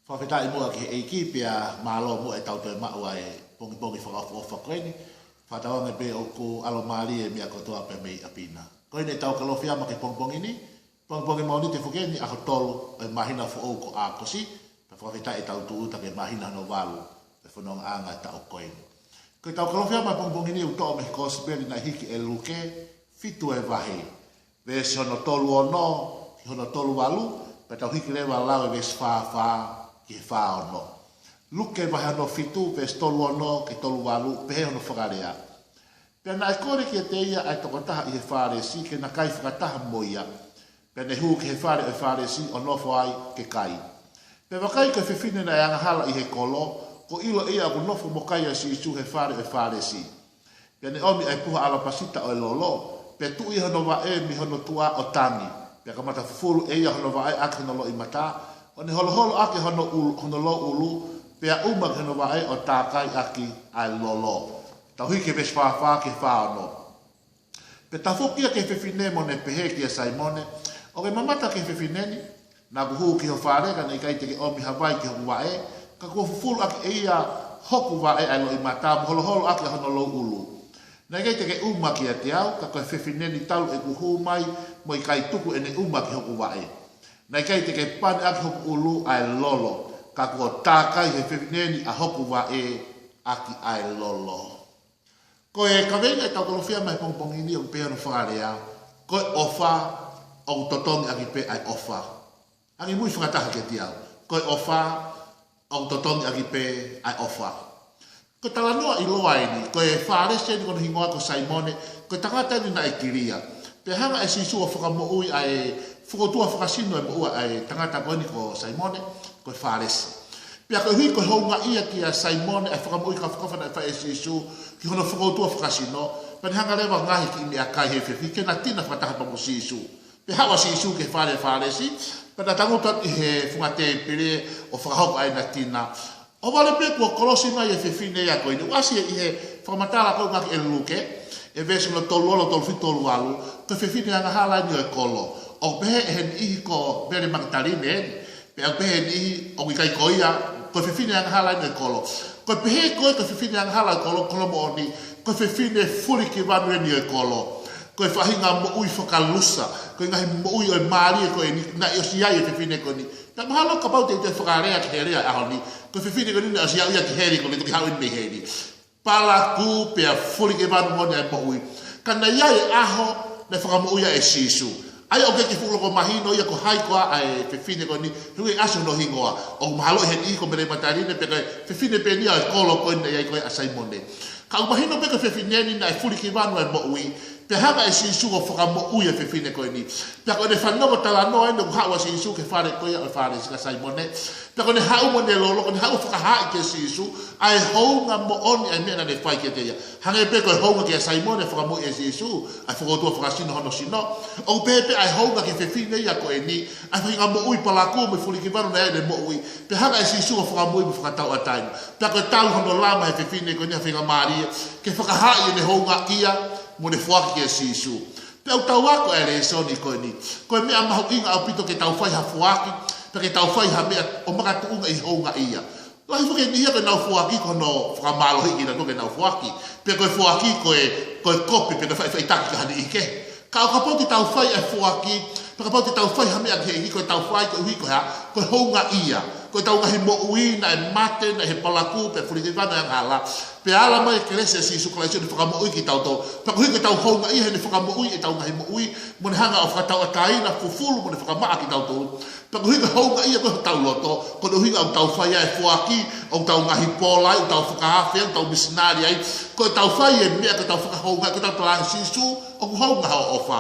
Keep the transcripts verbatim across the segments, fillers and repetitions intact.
Fakafetaʻi muʻa ki he ʻEiki pea mālō muʻa ʻetau toe maʻu ʻa e pongipongi fakaʻofoʻofa ko eni. Fakatauange pē ʻoku ʻalomālie e meʻa kotoa pē mei ʻapi na. Ko eni ʻetau Kalofiama ki he pongipongi ni, pongipongi Mōnite foki eni, ʻaho tolu ʻo e māhina foʻou ko ʻAokosi, pea fakafetaʻi ʻetau tūʻuta ki he māhina hono valu ʻo e fonongaʻanga ʻo e taʻu ko eni. Ko ʻetau Kalofiama he pongipongi ni ʻoku toʻo mei he Kosipeli naʻe hiki ʻe Luke, fitu e vahe, veesi hono tolu ono ki hono tolu valu, pea tau hiki leva ʻo lau e veesi fā fā ki he fā ono. Luke vahe hono fitu, veesi tolu ono ki he tolu valu, pehē hono fakalea: Pea naʻe kole kiate ia ʻa e tokotaha ʻi he Fālesi ke na kai fakataha mo ia. Pea ne hū ki he fale ʻo e Fālesi ʻo nofo ai ke kai. Pea vakai, ko e fefine naʻe angahala ʻi he kolo, kuo ʻilo ʻe ia ʻoku nofo mo kai ʻa Sīsū he fale ʻo e Fālesi. Pea ne ʻomi ʻa e puha ʻalapasita ʻo e lolo, pea tuʻu ia hono vaʻe mei hono tuʻa ʻo tangi. Pea kamata fufulu ʻe ia hono vaʻe ʻaki hono loʻimata, ʻo ne holoholo ʻaki hono ʻulu, hono louʻulu, pea ʻuma ki hono vaʻe ʻo tākai ʻaki ʻa e lolo. Tau hiki veesi fā fā ki he fā ono. Pea tafoki ia ki he fefine mo ne pehē kia Saimone: ʻOkú ke mamata ki he fefine ni? Naʻá ku hū ki ho fale, ka naʻe ʻikai te ke ʻomi ha vai ki hoku vaʻe, ka kuo fufulu ʻaki ʻe ia hoku vaʻe ʻa e loʻimata, mo holoholo ʻaki ʻa hono louʻulu. Naʻe ʻikai te ke ʻuma kiate au, ka ko e fefine ni talu ʻeku hū mai, mo ʻikai tuku ʻene ʻuma ki hoku vaʻe. Naʻe ʻikai te ke pane ʻaki hoku ʻulu ʻa e lolo, ka kuo tākai he fefine ni ʻa hoku vaʻe ʻaki ʻa e lolo. Ko e kaveinga ʻetau Kalofiama he pongipongi ni ʻoku pehē hono fakalea: Ko e ʻofa ʻoku totongi ʻaki pē ʻa e ʻofa. Angimui fakataha kiate au. Ko e ʻofa ʻoku totongi ʻaki pē ʻa e ʻofa. Ko e talanoa ʻiloa eni, ko e Fālesi eni ko hono hingoa ko Saimone, ko e tangata eni naʻe kilia. Pea hanga ʻe Sīsū ʻo fakamoʻui ʻa e fokoutua fakasino ʻa e moʻua ʻa e tangata ko eni ko Saimone, ko e Fālesi. Pea koeʻuhi ko e houngaʻia kia Saimone ʻa e fakamoʻui kāfakafa naʻe fai ʻe Sīsū ki hono fokoutua fakasino, pea ne hanga leva ʻo ngaohi kiʻi meʻakai he efiafi ke na tina fakataha pea mo Sīsū. Pea haʻu ʻa Sīsū ki he fale ʻo e Fālesi, pea na tangutu atu ʻi he funga tēpile ʻo fakahoko ʻa ʻena tina. ʻOhovale pē kuo kolosi mai e fefine ia ko eni. ʻOku ʻasi ʻi he fakamatala ko ē ʻoku ngāueʻaki ʻe Luke, ʻi he veesi hono tolu ono, tolu fitu, tolu valu, ko e fefine angahala eni ʻo e kolo. ʻOku pehē ʻe he niʻihi ko Mele Makitaline eni, pea ʻoku pehē ʻe he niʻihi ʻoku ʻikai ko ia, ko e fefine angahala eni ʻo e kolo. Ko e pehē ko ē ko e fefine angahala ʻo e kolo, ko hono moʻoni, ko e fefine fulikivanu eni ʻo e kolo. Ko e faʻahinga moʻui fakalusa, ko e ngaahi moʻui ʻo e mālie ko eni naʻe ʻosi ʻi ai e fefine ko eni. Pea mahalo kapau te u toe fakalea ki he lea ʻo e ʻaho ni, ko e fefine ko eni naʻe ʻosi aʻu ia ki heli, ko ʻene toki haʻu eni mei heli. Palakū pea fulikivanu moʻoni ʻa e moʻui. Ka naʻe ʻi ai e ʻaho naʻe fakamoʻui ai ʻe Sīsū. ʻA ia ʻoku ʻikai ke fuʻu loko mahino ia ko hai koā ʻa e fefine ko eni, he ʻoku ʻikai ʻasi hono hingoa. ʻOku mahalo ʻe he niʻihi ko Mele Makitaline pe ko e fefine pē eni ia ʻo e kolo ko eni naʻe ʻi ai ko ē ʻa Saimone. Ka ʻoku mahino pē ko e fefine eni naʻe fulikivanu ʻa e moʻui, pea hanga ʻe Sīsū ʻo fakamoʻui e fefine ko eni. Pea ko ʻene fanongo talanoa eni ʻoku haʻu ʻa Sīsū ki he fale ko ia ʻo e Fālesi kia Saimone. Pea ko ʻene haʻu mo ʻene lolo, ko ʻene haʻu ʻo fakahaaʻi kia Sīsū ʻa e hounga moʻoni ʻa e meʻa naʻá ne fai kiate ia. Hangē pē ko e hounga kia Saimone fakamoʻui ʻe Sīsū ʻa e fokoutua fakasino hono sino, ʻoku pehē pē ʻa e hounga ki he fefine ia ko eni, ʻa e faʻahinga moʻui palakū mo e fulikivanu naʻe ʻi ai ʻene moʻui. Pea hanga ʻe Sīsū ʻo fakamoʻui mo fakatauʻatāina. Pea ko e tau hono lama ʻe he fefine ko eni ha faingamālie ke fakahaaʻi ʻene houngaʻia mo ʻene foaki kia Sīsū. Pea ʻoku tau ako ʻa e lēsoni ko eni. Ko e meʻa mahuʻinga ʻaupito ke tau fai ha foaki, pea ke tau fai ha meʻa ʻo makatuʻunga ʻi he houngaʻia. Lahi foki e niʻihi ia ko ʻenau foaki ko hono fakamālohiʻi kinautolu ke nau foaki. Pe ko e foaki ko e, ko e kopi, pe ko e faʻifaʻitaki ki ha niʻihi kehe. Ka ʻo kapau te tau fai e foaki, pea kapau te tau fai ha meʻa ki he ʻEiki, ko ʻetau fai koeʻuhi ko e hā, ko e houngaʻia, ko ʻetau ngaahi moʻui naʻe mate, naʻe ʻi he palakū, pea fulikivanu, angahala. Pea ala mai e kelesi ʻa Sīsū Kalaisi ʻo ne fakamoʻui kitautolu. Pea koeʻuhi ko ʻetau houngaʻia heʻene fakamoʻui ʻetau ngaahi moʻui, mo ne hanga ʻo fakatauʻatāina, fufulu mo ne fakamaʻa kitautolu. Pea koeʻuhi ko e houngaʻia ko ē hotau loto, ko hono ʻuhinga ʻoku tau fai ai e foaki, ʻoku tau ngaahi pola ai, ʻoku tau fakaafe ai, ʻoku tau misinale ai. Ko ʻetau fai e meʻa, ko ʻetau fakahoungaʻi, ko ʻetau tala ange, Sīsū, ʻoku hounga hoʻo ʻofa.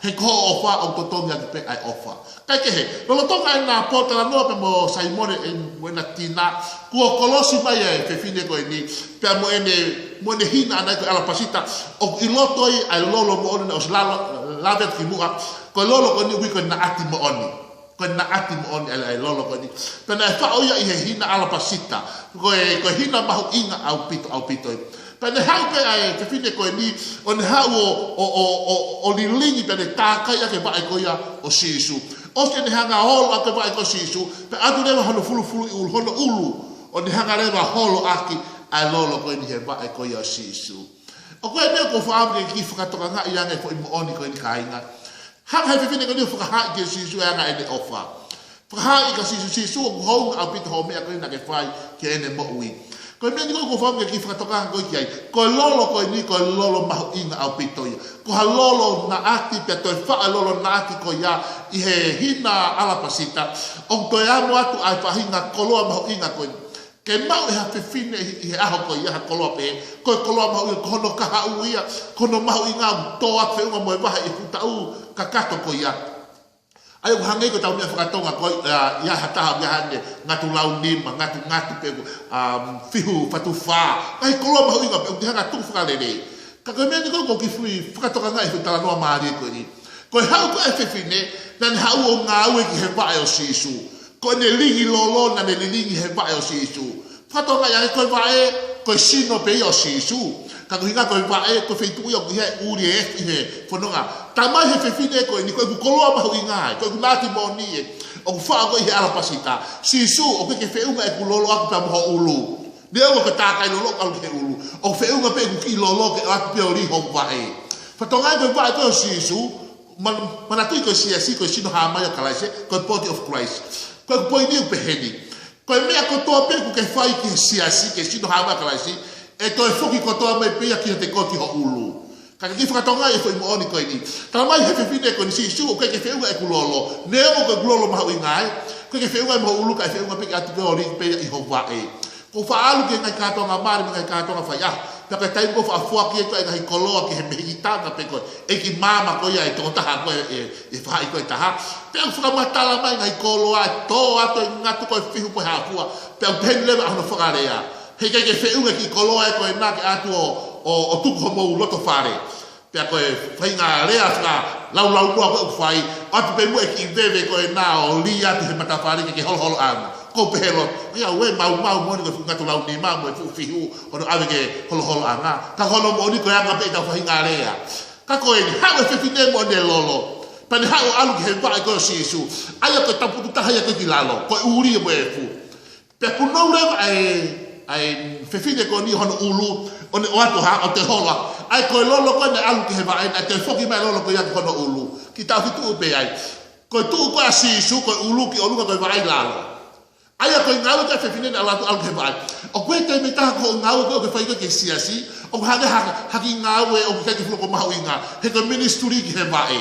He ko hoʻo ʻofa ʻoku totongi ʻaki pē ʻa e ʻofa. Kae kehe, lolotonga ʻena pōtalanoa pea mo Saimone mo ʻena tina, kuo kolosi mai e fefine ko eni, pea mo ʻene, mo ʻene hina ʻana ia ko e ʻalapasita, ʻoku ʻi loto ai ʻa e lolo moʻoni naʻe ʻosi lalo, lave atu ki muʻa, ko e lolo ko eni ʻoku ui ko e naʻati moʻoni. Ko e naʻati moʻoni ʻa e, ʻa e lolo ko eni. Pea naʻe faʻo ia ʻi he hina ʻalapasita. Ko e, ko e hina mahuʻinga ʻaupito, ʻaupito ia. Pea ne haʻu pē ʻa e fefine ko eni, ʻo ne haʻu ʻo, ʻo, ʻo, ʻo, ʻo lilingi pea ne tākai ʻaki e vaʻe ko ia ʻo Sīsū. ʻOsi ʻene hanga ʻo holo ʻaki e vaʻe ko Sīsū, pea ʻatu leva hono fulufuluʻi ʻulu, hono ʻulu, ʻo ne hanga leva ʻo holo ʻaki ʻa e lolo ko eni he vaʻe ko ia ʻo Sīsū. ʻA ko e meʻa ʻoku ou fakaʻamu ke kiʻi fakatokangaʻi ange e foʻi moʻoni ko eni, kāinga. Hanga ʻe he fefine ko eni ʻo fakahaaʻi kia Sīsū e anga ʻene ʻofa. Fakahaaʻi kia Sīsū, Sīsū, ʻoku hounga ʻaupito hoʻo meʻa ko eni naʻa ke fai ki heʻene moʻui. Ko e meʻa eni ʻoku ou fakaʻamu ke kiʻi fakatokangaʻi ki ai. Ko e lolo ko eni, ko e lolo mahuʻinga ʻaupito ia. Ko ha lolo naʻati, pea toe faʻa lolo naʻati ko ia ʻi he hina ʻalapasita. ʻOku toe amo atu ʻa e faʻahinga koloa mahuʻinga ko eni. Ke maʻu ʻe ha fefine ʻi, ʻi he ʻaho ko ia ha koloa pehē, ko e koloa mahuʻinga, ko hono kahaʻu ia, ko hono mahuʻinga, ʻoku tō atu feʻunga mo e vahe ʻi he fuʻu taʻu kakato ko ia. ʻA ia ʻoku hangē ko ʻetau meʻa faka-Tonga ko ē, ʻa, ʻi ai ha taha, ʻi ai haʻane ngatu lau nima, ngatu ngatu pe ko e, um, fihu fatu fā. Ngaahi koloa mahuʻinga pē, ʻoku te hanga ʻo tuku fakalelei. Ka ko e meʻa eni ʻoku ou kiʻi fakatokangaʻi e foʻi talanoa mālie ko eni. Ko e haʻu ko ē ʻa e fefine, naʻa ne haʻu ʻo ngāue ki he vaʻe ʻo Sīsū. Ko ʻene lilingi lolo naʻa ne lilingi he vaʻe ʻo Sīsū. Fakatokangaʻi ange, ko e vaʻe, ko e sino pē ia ʻo Sīsū. Ka ko e ʻuhinga ko e vaʻe, ko e feituʻu ia ʻoku ʻi ai e ʻuli ʻe efu ʻi he fononga. Talamai ʻe he fefine ko eni, ko ʻeku koloa mahuʻinga ē, ko ʻeku naʻati moʻoni ē, ʻoku faʻo ko ē ʻi he ʻalapasita. Sīsū, ʻoku ʻikai ke feʻunga ʻeku lolo ʻaʻaku pea mo ho ʻulu. Neongo ko e tākai lolo ʻoku ʻalu ki he ʻulu, ʻoku feʻunga pē ʻeku kiʻi lolo ke ʻoatu pē ʻo lī ho vaʻe. Fakatokangaʻi ko e vaʻe ko ē ʻo Sīsū, man-, manatuʻi ko e siasi ko e sino hāmai ʻo Kalaisi, ko e body of Christ. Ko ʻeku poini ʻoku pehē ni. Ko e meʻa kotoa pē ʻoku ke fai ki he siasi, ki he sino hāmai ʻo Kalaisi, ʻe toe foki kotoa mai pē ia kiate koe ki ho ʻulu. Ka ke kiʻi fakatokangaʻi e foʻi moʻoni ko eni. Talamai ʻe he fefine ko eni, Sīsū, ʻoku ʻikai ke feʻunga ʻeku lolo. Neongo ko ʻeku lolo mahuʻinga ē, ʻoku ʻikai ke feʻunga mo ho ʻulu, ka ʻe feʻunga pē ke ʻoatu pē ʻo lī pē ia ʻi ho vaʻe. Ko e faʻa ʻalu ki he ngaahi kātoanga mali mo e ngaahi kātoanga faiʻaho. Pea ko e taimi ko ē ʻoku faʻa foaki ai ko ē e ngaahi koloa ki he mehikitanga pe ko e ʻeiki maama ko ia ʻo e tokotaha ko ē ʻe, ʻe faʻahi ko ē ʻe taha. Pea ʻoku fakamatala mai e ngaahi koloa ʻe tō atu ʻo ngatu ko e fihu pe hā fua. Pea ʻoku pehē ni leva ʻa hono fakalea: He ʻikai ke feʻunga e kiʻi koloa ē ko ena ke ʻoatu ʻo, ʻo, ʻo tuku homou loto fale. Pea ko e faʻahinga lea fakalaulaunoa ko ē ʻoku fai, ʻoatu pē muʻa e kiʻi veve ko ena ʻo lī atu he matafale ke ke holoholoʻanga. Ko e pehē loto, ʻio, ʻoku maumau moʻoni ko e fuʻu ngatu lau nima mo e fuʻu fihu ʻo ne ʻave ke holoholoʻanga. Ka ko hono moʻoni ko e anga pē ʻetau faʻahinga lea. Ka ko eni, haʻu e fefine mo ʻene lolo. Pea ne haʻu ʻo ʻalu ki he vaʻe ko ē ʻo Sīsū. ʻA ia ko e taupotu taha ia ko ē ki lalo, ko e ʻuli mo e efu. Pea punou leva ʻa e, ʻa e fefine ko eni hono ʻulu, ʻo ne ʻoatu ha, ʻo toe holo. ʻA ia ko e lolo ko ē naʻe ʻalu ki he vaʻe, naʻe toe foki mai e lolo ko ia ki hono ʻulu. Kiʻi tau fetuʻu pē ai. Ko e tuʻu ko ē ʻa Sīsū, ko e ʻulu ki ʻolunga, ko e vaʻe ʻi lalo. ʻA ia ko e ngāue ko ē ʻa e fefine naʻe ʻalu atu ʻo ʻalu ki he vaʻe. ʻOku ʻi ai e taimi ʻe taha ko e ngāue ko ē ʻoku ke fai ko ē ki he siasi, ʻoku hangē ha, ha kiʻi ngāue ʻoku ʻikai ke fuʻu loko mahuʻinga, he ko e ministry ki he vaʻe.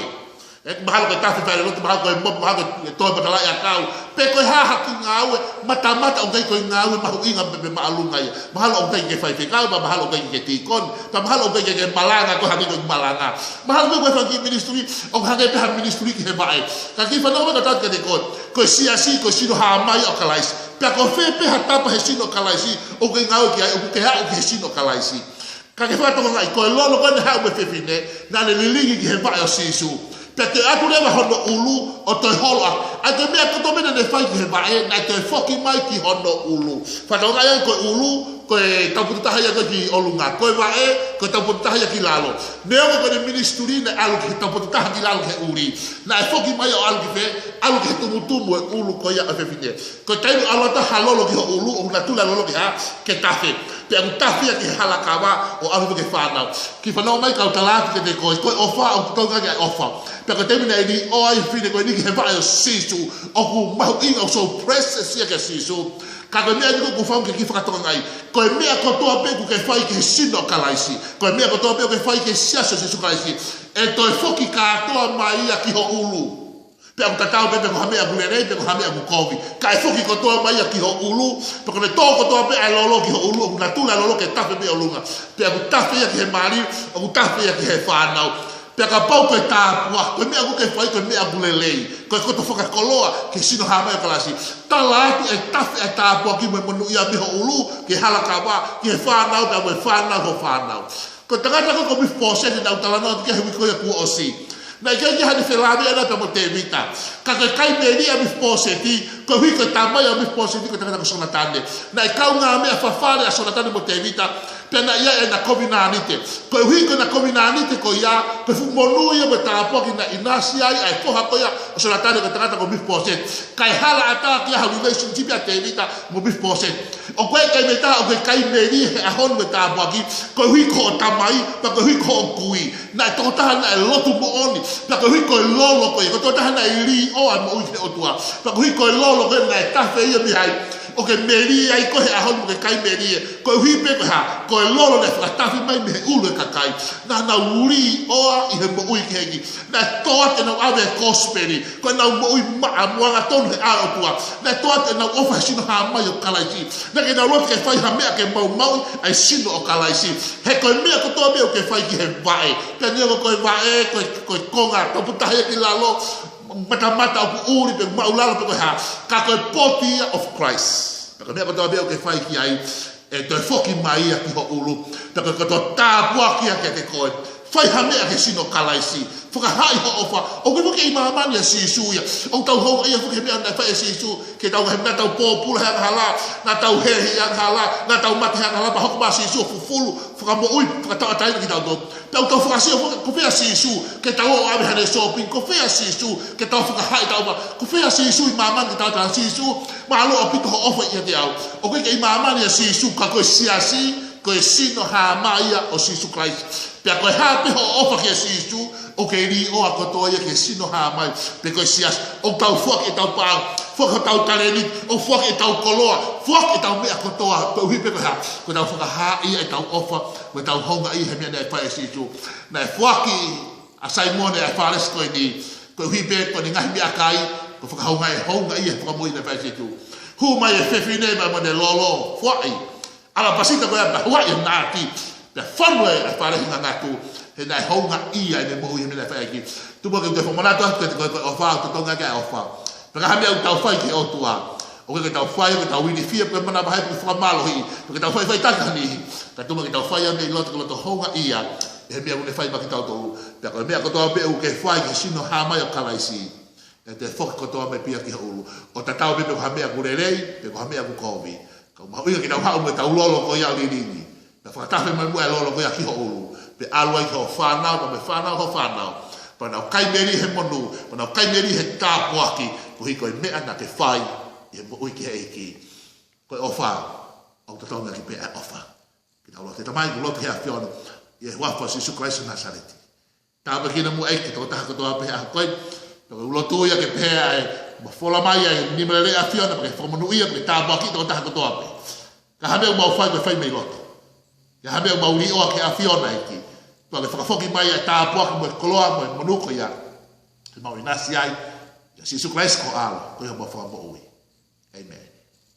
ʻE, mahalo ko e tafe falelotu, mahalo ko e mopu, mahalo ko e toe matalaʻiʻakau. Pe ko e hā ha kiʻi ngāue matamata ʻoku ʻikai ko e ngāue mahuʻinga pe, pe māʻolunga ia. Mahalo ʻoku ʻikai ke faifekau, pea mahalo ʻoku ʻikai ke tīkoni, pea mahalo ʻoku ʻikai ke, ke malanga, ko e hangē ko e malanga. Mahalo ko e fanga kiʻi ministry, ʻoku hangē pē ha ministry ki he vaʻe. Ka kiʻi fanongo mai ka tau kiate koe. Ko e siasi, ko e sino hāmai ʻo Kalaisi. Pea ko fē pē ha tapa he sino ʻo Kalaisi ʻoku ke ngāue ki ai, ʻoku ke aʻu ki he sino ʻo Kalaisi. Ka ke fakatokangaʻi, ko e lolo ko ē naʻe haʻu mo e fefine, naʻa ne lilingi ki he vaʻe ʻo Sīsū. Pea toe ʻatu leva hono ʻulu ʻo toe holo ʻaki. ʻA ia ko e meʻa kotoa pē naʻa ne fai ki he vaʻe, naʻe toe foki mai ki hono ʻulu. Fakatokangaʻi ange ko e ʻulu, ko e taupotu taha ia ko ē ki ʻolunga. Ko e vaʻe, ko e taupotu taha ia ki lalo. Neongo ko ʻene ministry naʻe ʻalu ki he taupotu taha ki lalo ki he ʻuli, naʻe foki mai ʻo ʻalu ki fē? ʻAlu ki he tumutumu e ʻulu ko ia ʻo e fefine. Ko e taimi ʻoku ʻalu atu ha lolo ki ho ʻulu, ʻoku natula e lolo ke hā? Ke tafe. Pea ʻoku tafe ia ki he halakava ʻo ʻalu ki he fānau. Kiʻi fanongo mai kau tala atu kiate koe, ko e ʻofa, ʻoku tau ngāueʻaki ʻa e ʻofa. Pea ko e taimi naʻe liʻoa ai e fefine ko eni ki he vaʻe ʻo Sīsū, ʻoku mahuʻinga, ʻoku so precious ia kia Sīsū. Ka ko e meʻa eni ʻoku ou fakaʻamu ke kiʻi fakatokangaʻi. Ko e meʻa kotoa pē ʻoku ke fai ki he sino ʻo Kalaisi, ko e meʻa kotoa pē ʻoku ke fai ki he siasi ʻo Sīsū Kalaisi, ʻe toe foki kātoa mai ia ki ho ʻulu. Pea ʻoku tatau pē pe ko ha meʻa ʻoku lelei, pe ko ha meʻa ʻoku kovi. Ka ʻe foki kotoa mai ia ki ho ʻulu, pea ko ʻene tō kotoa pē ʻa e lolo ki ho ʻulu, ʻoku natula e lolo ke tafe mei ʻolunga. Pea ʻoku tafe ia ki he mali, ʻoku tafe ia ki he fānau. Pea kapau ko e tāpuaki, ko e meʻa ʻoku ke fai, ko e meʻa ʻoku lelei, ko e koto fakakoloa ki he sino hāmai ʻo Kalaisi. Tala atu ʻe tafe ʻa e tāpuaki mo e monūʻia mei ho ʻulu ki he halakava, ki he fānau, pea mo e fānau ho fānau. Ko e tangata ko ē ko Mifiposeti naʻa ku talanoa atu ki ai he uike ko ia kuo ʻosi. Naʻe ʻikai ke ʻi ai haʻane felāveʻi ʻana pea mo Tēvita. Ka ko e kai meli ʻa Mifiposeti, koeʻuhi ko e tamai ʻa Mifiposeti ko e tangata ko Sonatane. Naʻe kaungāmeʻa fafale ʻa Sonatane mo Tēvita. Pea naʻe ʻi ai ʻena kovinānite. Koeʻuhi ko ʻena kovinānite ko ia, ko e fuʻu monū ia mo e tāpuaki naʻe ʻinasi ai ʻa e foha ko ia ʻo Sionatane, ko e tangata ko Mifiposeti. Kae halaʻatā ki ai ha relationship ʻa Tēvita mo Mifiposeti. ʻOku ʻikai ke meʻa ʻoku ke kai melie he ʻaho ni mo e tāpuaki, koeʻuhi ko hoʻo tamai, pea koeʻuhi ko hoʻo kui. Naʻe tokotaha naʻe lotu moʻoni, pea koeʻuhi ko e lolo ko ia, ko e tokotaha naʻe līʻoa e moʻui ki he ʻOtua. Pea koeʻuhi ko e lolo ko ia naʻe tafe ia mei ai, ʻoku ke melie ai koe he ʻaho ni mo ke kai melie. Koeʻuhi pē ko e hā, ko e lolo naʻe fakatafe mai mei he ʻulu ʻo e kakai. Naʻa nau līʻoa ʻi he moʻui ki he ʻEiki. Naʻe tō atu ʻenau ʻave e kosipeli. Ko ʻenau moʻui maʻa mo angatonu he ʻao ʻo e ʻOtua. Naʻe tō atu ʻenau ʻofa he sino hā mai ʻo Kalaisi. Naʻa ke nau loto ke fai ha meʻa ke maumauʻi ʻa e sino ʻo Kalaisi. He ko e meʻa kotoa pē ʻoku ke fai ki he vaʻe. Pea neongo ko e vaʻe, ko e, ko e konga toputaha ia ki lalo, matamata ʻoku ʻuli pe māʻulalo pe ko e hā. Ka ko e poti ia of Christ. Pea ko e meʻa kotoa pē ʻoku ke fai ki ai, ʻe toe foki mai ia ki ho ʻulu. Pea ko e kotoa tāpuaki ia kiate koe. Fai ha meʻa ki he sino ʻo Kalaisi. Fakahaaʻi hoʻo ʻofa. ʻOku ʻikai foki ʻi māmani ʻa Sīsū ia. ʻOku tau houngaʻia foki he meʻa naʻe fai ʻe Sīsū. Ke tau he naʻa tau pōpula he angahala, naʻa tau hehi he angahala, naʻa tau mate he angahala, pea hoko mai ʻa Sīsū ʻo fufulu, fakamoʻui, fakatauʻatāina kitautolu. Pea ʻoku tau fakasio foki, ko fē ʻa Sīsū, ke tau ō ʻo ʻave haʻane shopping, ko fē ʻa Sīsū, ke tau fakahaaʻi ʻetau ʻofa, ko fē ʻa Sīsū ʻi māmani ke tau tala Sīsū, mālō ʻaupito hoʻo ʻofa ʻiate au. ʻOku ʻikai ke ʻi māmani ʻa Sīsū, ka ko e siasi, ko e sino hā mai ia ʻo Sīsū Kalaisi. Pea ko e hā pē hoʻo ʻofa kia Sīsū, ʻoku ke līʻoa kotoa ia ki he sino hā mai, pe ko e siasi. ʻOku tau foaki ʻetau paʻanga, foaki hotau talēniti, ʻo foaki ʻetau koloa, foaki ʻetau meʻa kotoa, koeʻuhi pē ko e hā, ko ʻetau fakahaaʻi ʻetau ʻofa, ko ʻetau houngaʻia he meʻa naʻe fai ʻe Sīsū. Naʻe foaki ʻa Saimone ʻa e Fālesi ko eni, koeʻuhi pē ko ʻene ngaahi meʻakai, ko e fakahoungaʻi, houngaʻia he fakamoʻui naʻe fai ʻe Sīsū. Hū mai e fefine pea mo ʻene lolo, foaki. ʻAlapasita ko ia pea huaʻi ʻo naʻati. Pea fonu e Fālesi ngangatu. He naʻe houngaʻia ʻene moʻui he meʻa naʻe fai ʻe he ʻEiki. Tuku muʻa ke u toe fakamanatu atu kiate koe ko e ʻofa, ʻoku totongi ʻaki ʻa e ʻofa. Pea ko e hā e meʻa ʻoku tau fai ki he ʻOtua. ʻOku ʻikai ke tau fai, ʻoku tau ilifia, pe manavahē, pe fakamālohiʻi. Pe ke tau fai, faʻitaki ha niʻihi. Ka tuku muʻa ke tau fai ʻa e meʻa ʻi loto, ke loto houngaʻia ʻi he meʻa ʻoku ne fai maʻa kitautolu. Pea ko e meʻa kotoa pē ʻoku ke fai ki he sino hā mai ʻo Kalaisi, ʻe toe foki kotoa mai pē ia ki ho ʻulu. ʻO tatau pē pe ko ha meʻa ʻoku lelei, pe ko ha meʻa ʻoku kovi. Ka ʻoku mahuʻinga ke tau haʻu mo ʻetau lolo ko ia ʻo lilingi. Pea fakatafe mai muʻa e lolo ko ia ki ho ʻulu. Pea ʻalu ai ki hoʻo fānau, pea mo e fānau hoʻo fānau. Pea nau kai melie he monū, pea nau kai melie he tāpuaki, koeʻuhi ko e meʻa naʻa ke fai ʻi he moʻui ki he ʻEiki. Ko e ʻofa, ʻoku totongi ʻaki pē ʻa e ʻofa. Ke tau lotu. Tamai, ʻoku ou lotu ki he ʻAfiona, ʻi he huafa ʻo Sīsū Kalaisi ʻo Nāsaleti. Tāpuekina muʻa ʻEiki e tokotaha kotoa pē he ʻaho ko eni. Pea ʻoku ou lotu ia ke pehē ʻa e mafola mai ʻa e nima lelei ʻa e ʻAfiona, pea ke fakamonūʻia, pea ke tāpuakiʻi e tokotaha kotoa pē. Ka ko e hā e meʻa ʻoku mau fai, ke fai mei loto. Ko e hā e meʻa ʻoku mau līʻoa ki he ʻAfiona ʻEiki. Pea ke fakafoki mai ʻa e tāpuaki mo e koloa mo e monū ko ia. Ke mau ʻinasi ai. ʻIa Sīsū Kalaisi ko ho ʻAlo, ko homau Fakamoʻui. ʻĒmeni.